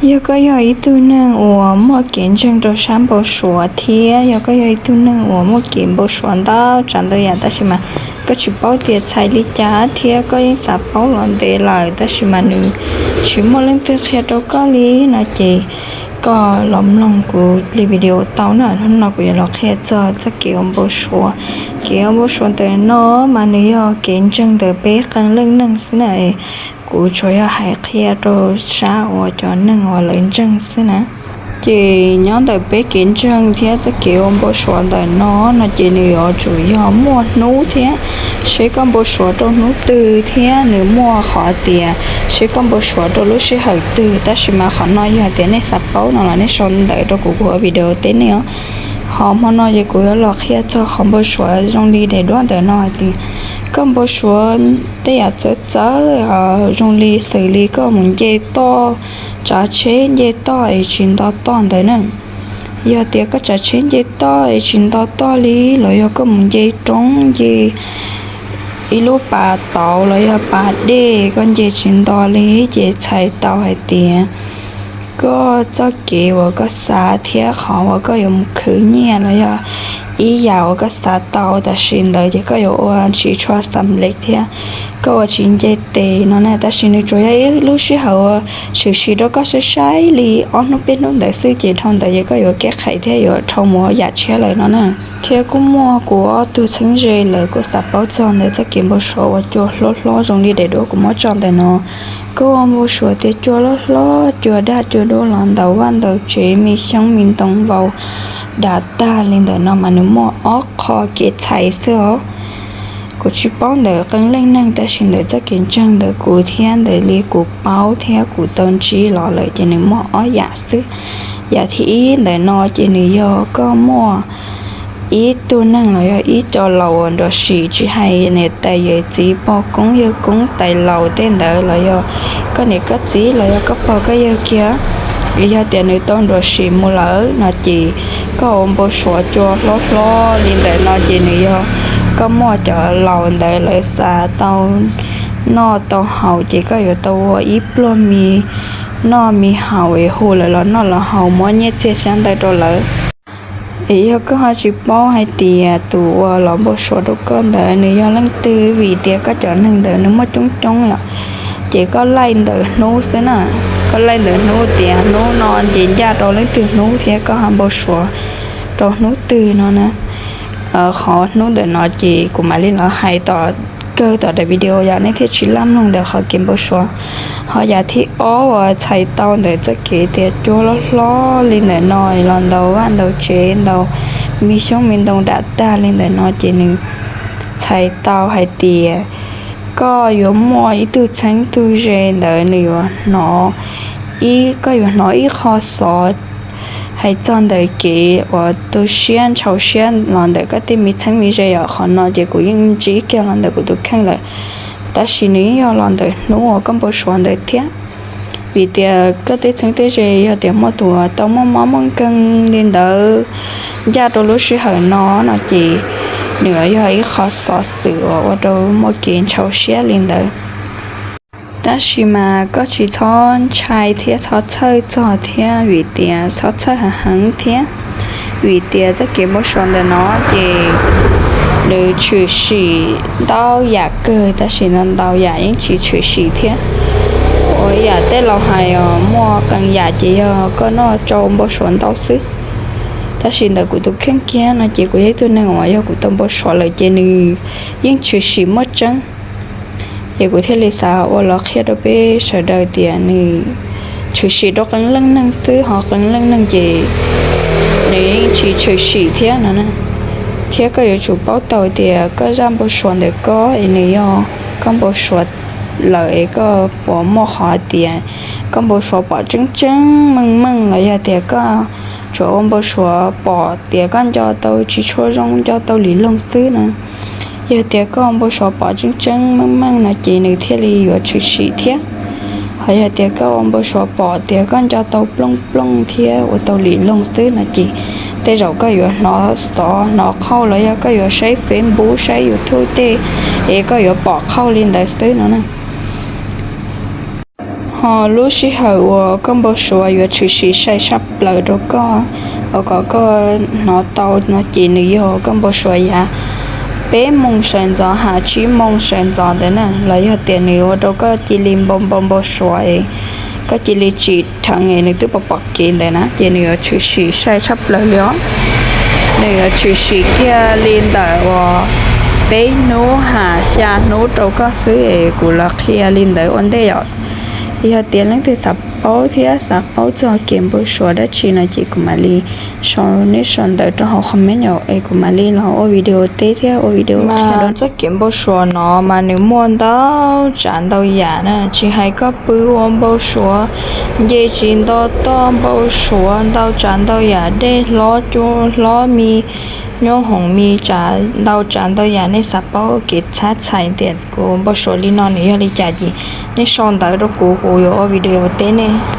Yog koj yog ib tug neeg uas muaj kev ntseeg rau sab npau suav thiab yog koj yog ib tug neeg uas muaj kev npau suav ntau tsav ntau yam tab sis mas koj tsis paub tias txhais li cas thiab koj yeej xav paub los ntev lawm tab sis mas nws tsis muaj leej twg qhia rau koj li no ces koj los mloog kuv li video tau na. Hnub no kuv yuav los qhia txog txoj kev ua npau suav. Kev ua npau suav ntawm no mas nws yog kev ntseeg ntawm peb qee leej neeg xwb na. Kuv tsuas yog hais qhia rau sab uas cov neeg uas lawv ntseeg xwb na. Ces nyob ntawm peb kev ntseeg thiab txoj kev ua npau suav ntawm no no ces nws yuav tsum yog muaj hnub thiab seb koj npau suav rau hnub twg thiab nws muaj qhov tias seb koj npau suav rau lub sij hawm twg. Tab sis mas qhov no yog tias nej xav paub no los nej sau ntawv rau kuv, kuv ua video teb nej os. Ho hmo no ces kuv yuav los qhia txog qhov npau suav zoo li daim duab ntawm no hais tias koj npau suav tej yam txawv txawv zoo li xws li koj mus nce toj, tsav tsheb nce toj es tsis nto toj ntawd na. Yog tias koj tsav tsheb nce toj es tsis nto toj li los yog koj mus nce roob nce ib lub pas tauv los yog pas dej koj nce tsis nto li ces txhais tau hais tias koj txoj kev uas koj xav thiab qhov uas koj yuav mus khwv nyiaj los yog ib yam uas koj xav tau tam sim ntawd ces koj yuav ua tsis tshua xam lej thiab koj ua tsis nce tes no na. Tab sis nws tsuas yog ib lub sij hawm uas tshwm sim rau koj saib saib li ob hnub peb hnub ntawd xwb ces dhau ntawd ces koj yuav kev qhais thiab yuav dhau mus ua yam tshiab lawm no na. Thiab kuj muaj kuv ob tug txheeb ze lawv kuj xav paub txog ntawm txoj kev npau suav uas cua hlob hlob zoo li daim duab kuv muab tso ntawm no. Koj ua npau suav tias cua hlob hlob, cua daj cua dub los ntaus vaj ntaus tsev, me xyoob me ntoo vau dam tag li ntawm no mas nws muaj ob qho kev txhais xwb os. Kuv tsis paub ntawm qee leej neeg tab sis ntawm txoj kev ntseeg ntawm kuv thiab ntawm li kuv paub thiab kuv tau ntsib los lawm ces nws muaj ob yam xwb. Yam thib ib ntawm no ces nws yog koj muaj ib tug neeg los yog ib co laus uas nrog sim tsis hais niam tais yawm txiv pog koob yawg koob tais laus tej ntawd los yog koj niam koj txiv los yog koj pog koj yawg kiag, yog tias nws tau nrog sim mus lawm no ces koj ua npau suav cua hlob hlob li ntawm no ces nws yog koj muaj cov laus ntawd lawv xav tau noj tau haus ces koj yuav tau ua ib pluag me noj me haus es hu lawv los noj los haus muab nyiaj txiag xyab ntawv rau lawv. Es yog koj ho tsis paub hais tias tus uas los npau suav rau koj ntawd nws yog leej twg vim tias koj cov neeg ntawd nws muaj coob coob yom, ces koj laij ntawm hnub xwb na. Koj laij ntawm hnub tias hnub no ces ncaj rau leej twg hnub thiab koj ho npau suav rau hnub twg no na. Qhov hnub ntawm no ces kuv mam li los hais tom kawg tom daim video yom nej thiaj tsis laj mloog ntawm qhov kev npau suav. Ho yam thib ob uas txhais tau ntawm txoj kev tias cua hlob hlob li ntawm no los ntaus vaj ntaus tsev ntaus me xyoob me ntoo dam tag li ntawm no ces nws txhais tau hais tias koj yuav muaj ib tug txheeb tug ze ntawd nws yuav hnov, koj yuav hnov ib qho xov hais txog ntawm kev uas tu siab ntshau siab los ntawm koj tej me txheeb me ze yom. Qhov no ces kuv yeej ntsib kiag los ntawm kuv tus kheej lawm, tab sis nws yeej yog los ntawm hnub uas koj npau suav ntawd thiab. Vim tias koj tej txheeb tej ze yog tias muaj tus uas tau muaj mob muaj nkeeg li ntawd ncaj rau lub sij hawm no no ces nws yog ib qho xov xwm uas ua rau muaj kev ntshau siab li ntawd. Tab sis mas koj tsis txhob ntshai thiab txhob txhawj txog thiab vim tias txhob txhawj heev heev thiab, vim tias txoj kev npau suav ntawm no ces nws tshwm sim ntau yam kawg tab sis ntau ntau yam yeej tsis tshwm sim thiab. Ua yam tej laus hais os muaj qee yam ces yog koj noj tsau npau suav ntau xwb. Tab sis ntawm kuv tus kheej kiag no ces kuv yog ib tug neeg uas yog kuv tau npau suav lawm ces nws yeej tshwm sim muaj tseeb. Ces kuv thiaj li xav ua los qhia rau peb sawv daws tias nws tshwm sim rau qee leej neeg xwb ho qee leej neeg ces nws yeej tsis tshwm sim thiab no na. Thiab koj yuav tsum paub tau tias koj zaj npau suav ntawm koj es nws yog koj npau suav lawm es koj puas muaj qhov hais tias koj npau suav pom tseeb tseeb meej meej los yog tias koj tsuas ua npau suav pom tias koj nco tau tsis tshua zoo nco tau lim loog xwb na. Yog tias koj ua npau suav pom tseeb tseeb meej meej no ces nws thiaj li yuav tshwm sim thiab. Ho yog tias koj ua npau suav pom tias koj nco tau plooj plooj thiab ua tau lim loog xwb no ces tej zaum koj yuav hnov xov hnov qhauj los yog koj yuav saib Facebook saib YouTube tej es koj yuav pom qhauj li ntawd xwb no na. Ho lub sij hawm uas koj npau suav yuav tshwm sim sai tshaj plaws rau koj, uas kom koj hnov tau no ces nws yog koj npau suav yav peb moos sawv ntxov hais tsib moos sawv ntxov ntawd na, los yog tias nws ua rau koj cia li npau npau npau suav, koj cia li tsim dheev es nws twb pom pom kev ntawd na, ces nws yuav tshwm sim sai tshaj plaws li os. Nws yuav tshwm sim kiag li ntawm uas peb hnub hais xya hnub rau koj xwb es kuv los qhia li ntawd ua ntej os. Yog tias leej twg xav paub thiab xav paub txog kev npau suav dab tsi no ces kuv mam li sau neb sau ntawv rau hauv comment os, es kuv mam li los ua video teb thiab ua video qhia rau. Txoj kev npau suav no mas nws muaj ntau tsav ntau yam na, tsis hais koj pw ua npau suav nce tsis nto toj, npau suav ntau tsav ntau yam, dej hlob cua hlob, me nyuj hoom, me tsav ntau tsav ntau yam. Nej xav paub kev txhab txhais tias kuv npau suav li no nws yog li cas ces nej sau ntawv rau kuv, kuv yuav ua video teb nej.